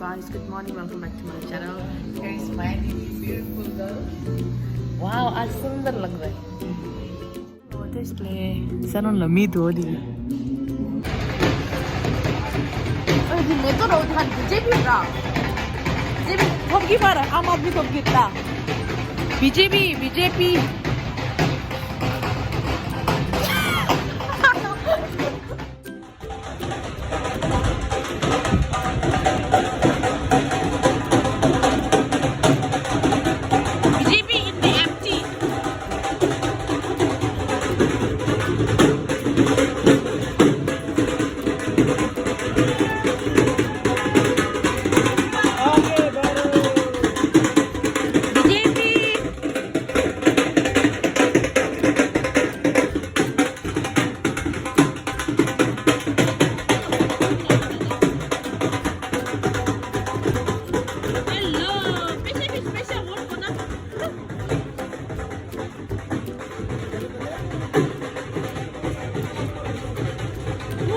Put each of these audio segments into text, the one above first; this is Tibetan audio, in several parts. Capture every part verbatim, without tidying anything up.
Guys, good morning. Welcome back to my channel. Here is my beautiful girl. Wow, आज सुंदर लग रहा है। Honestly, सलोन ला मी दो दी। अरे, मैं तो रोज हर बीजेपी रहा। बीजेपी थोपकी मार, आम आदमी थोपकी था। BJP, BJP.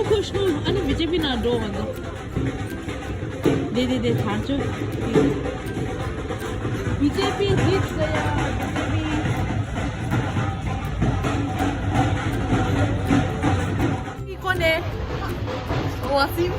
ཁོ་ཤོ་ཨ་ནི་བི་ཇེ་པི་ནང་འགྲོ་བ་འདུག་དེ་དེ་དེ་ཐར་ཆོ། བི་ཇེ་པི་ཟིག་ཟེར་ཡ། བི་ཇེ་པི། ཁོ་ནས་ཝ་སིམ།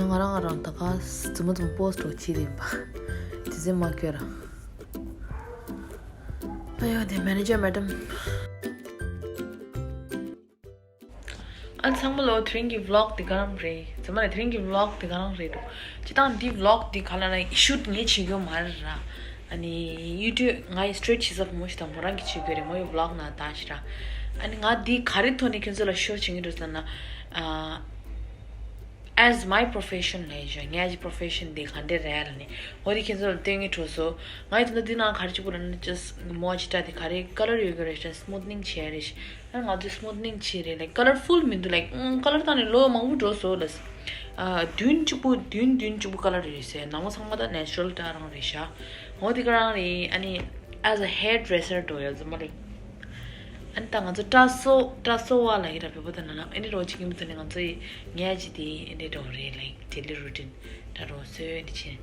ང་ང་རང་ང་རང་ད་ག་རྫུན་མ་རྫུན་མ་པོ་སི་ཊི་འདྲ་བོ་བྱེད་བསྡད་ཡིན་པ། དེ་ཚོ་མ་སྐྱོར་ར། ཨ་ཡོ་དེ་མེ་ནེ་ཇར་མེ་ཌམ། ཨ་ཚང་མ་ལོ། དེ་རིང་གི་ཝི་ལོག་འདི་ག་རང་རེད། ཚང་མ་ལ་དེ་རིང་གི་ཝི་ལོག་འདི་ག་རང་རེད་འདུག་སྤྱིར་བཏང་འདི་ཝི་ལོག་འདི་ག་ལ་ན་ཤུཊ་ངས་བྱེད་རྒྱུ་མ་རེད་ར། ཨ་ནི་ཡུ་ཊུབ་ང་ཡི་སི་ཊི་རེཊ་བྱེད་ས་བུ་མོ་ཞིག་དང་མོ་རང་གིས་བྱེད་དགོས་རེད། མོ་ཡི་ཝི་ལོག་ནང་བཏང་ཞིག་ར། ཨ་ནི་ང་འདི་ག་རེ་ཐོག་ནས་ཁྱོད་ཚོ་ལ་ཤོ་བྱེད་ཀྱི་འདུག་ཟེར་ན། ཨ། As my profession ལབ་ཡ་ཞིག་ངའི་པོ་རོ་ཕེ་ཤན་འདི་ག་འདྲ་རེད་ལབ་ནས། འོ་དེ་ཁྱེད་ཚོ་ལ་སྟོན་གྱི་འགྲོ་སོང་། ང་ཡི་ད་ལྟ་འདི་ནང་ག་རེ་བྱེད་དགོས་ལབ་ན། ཇ་སི་མོ་ཅི་ཏྲ་དེ་ག་རེ་ཀ་ལར་ཡོད་ཀྱི་རེད་ཤག་སི་མུ་ཐ་ནིང་བྱས་རེད་ཤག་ཨ་ང་ཚོས་སི་མུ་ཐ་ནིང་བྱས་རེད། ལའིཀ་ཀ་ལར་ཕུལ་མི་འདུག་ལའིཀ་ཨང་ཀ་ལར་བཏང་ནས་ལོ་མང་པོ་འགྲོ་སོང་ལབ། ཨ་བདུན་གཅིག་པུ་བདུན་བདུན་གཅིག་པུ་ཀ་ལར་རེད་ཟེར། ནང་མ་ཚང་མ་ད་ནེ་ཅུ་རལ་ཏྲ་རང་རེད་ཤག་འོ་དེ་ག་རང་རེད། ཨ་ནི་as a hairdresser འགྲོ་ཡ་ཙམ་མ་རེད། ཨ་ནི་ད་ང་ཚོ་ཏྲ་སོ་ཏྲ་སོ་བ་ལབ་ཡ་ར། བོད་པ་དང་ནང་ལ་ཨ་ནི་རོ་གཅིག་གི་མི་ཚོ་ནི་ང་ཚོ་ཡི་ངས་ཅི་དེ་ཨ་ནི་འགྲོ་རེད། ལའིཀ་ཌེ་ལི་རུ་ཊིན་ཏྲ་རོ་སོ་ཨ་ནི་ཆེ།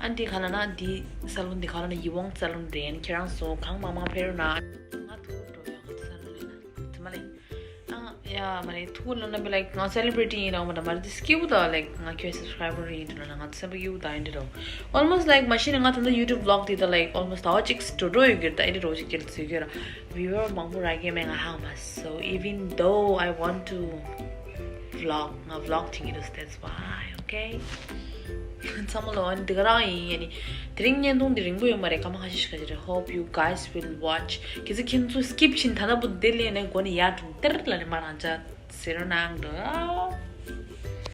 ཨ་ནི་དེ་ག་ལ་ན་འདི་ས་ལོན་འདི་ག་ལ་ན་ཡི་ཝོང་ས་ལོན་རེད། ཁྱེད་རང་ཚོ་གང་མང་མང་ཕེབས་རོགས་གནང་། ང་ཐུག་འགྲོ་ཡོང་ང་ཚོ་ས་ལོན་ལ་ན་ཚང་མ་ལ་ཨ་ ཡ་མ་རེད། ཐུགས་ལ་ན་བི་ལའིཀ་ང་སེ་ལི་བྷི་རི་ཊི་ཡིན་རང་མ་ད་མ་རེད། སྐྱིད་པོ་ད་ལའིཀ་ང་ཁྱོད་སབ་སི་ཀ་རའི་བར་ཡིན་འདྲ་ན་ང་སེམས་པ་སྐྱིད་པོ་ད་ཡིན་འདྲ་རོ། ཨོལ་མོ་སི་ཊི་ལའིཀ་མ་ཤི་ནས་ང་ད་ལྟ་ཡུ་ཊུབ་བི་ལོག་དེ་ད་ལའིཀ་ཨོལ་མོ་སི་ཊི་ཟླ་བ་གཅིག་འགྲོ་འགྲོ་ཡོད་གི་རེད། ད་ཨེ་འདྲ་རོ་ཅིག་ཅིག་ཟེར་གི་ར། ཝི་ཡུ་ཨར་མང་པོ་རག་གི་མེད། ང་ཧང་མ་སོ། Even though I want to vlog, ང་བི་ལོག་བྱེད་ཀྱི་འདུག that's why, okay? ཚང་མ་ལོ་ཨ་ནི་འདི་ག་རང་ཡིན། ཡ་ནི་དེ་རིང་བརྙན་ཐུང་འདི་རིང་པོ་ཡོད་མ་རེད། སྐར་མ་ཁ་ཤས་ཤིག་ག་ཅིག་རེད། Hope you guys will watch. གལ་སྲིད་ཁྱེད་ཚོ་སི་ཀིབ་བྱེད་ད་ལྟ་བུ་འདི་ལས་ནས་མགོ་ནས་ཡར་འགྲོ་སྟེར་ལ་ནས་མ་རང་ཅག་ཟེར་རོ་ནང་དུ།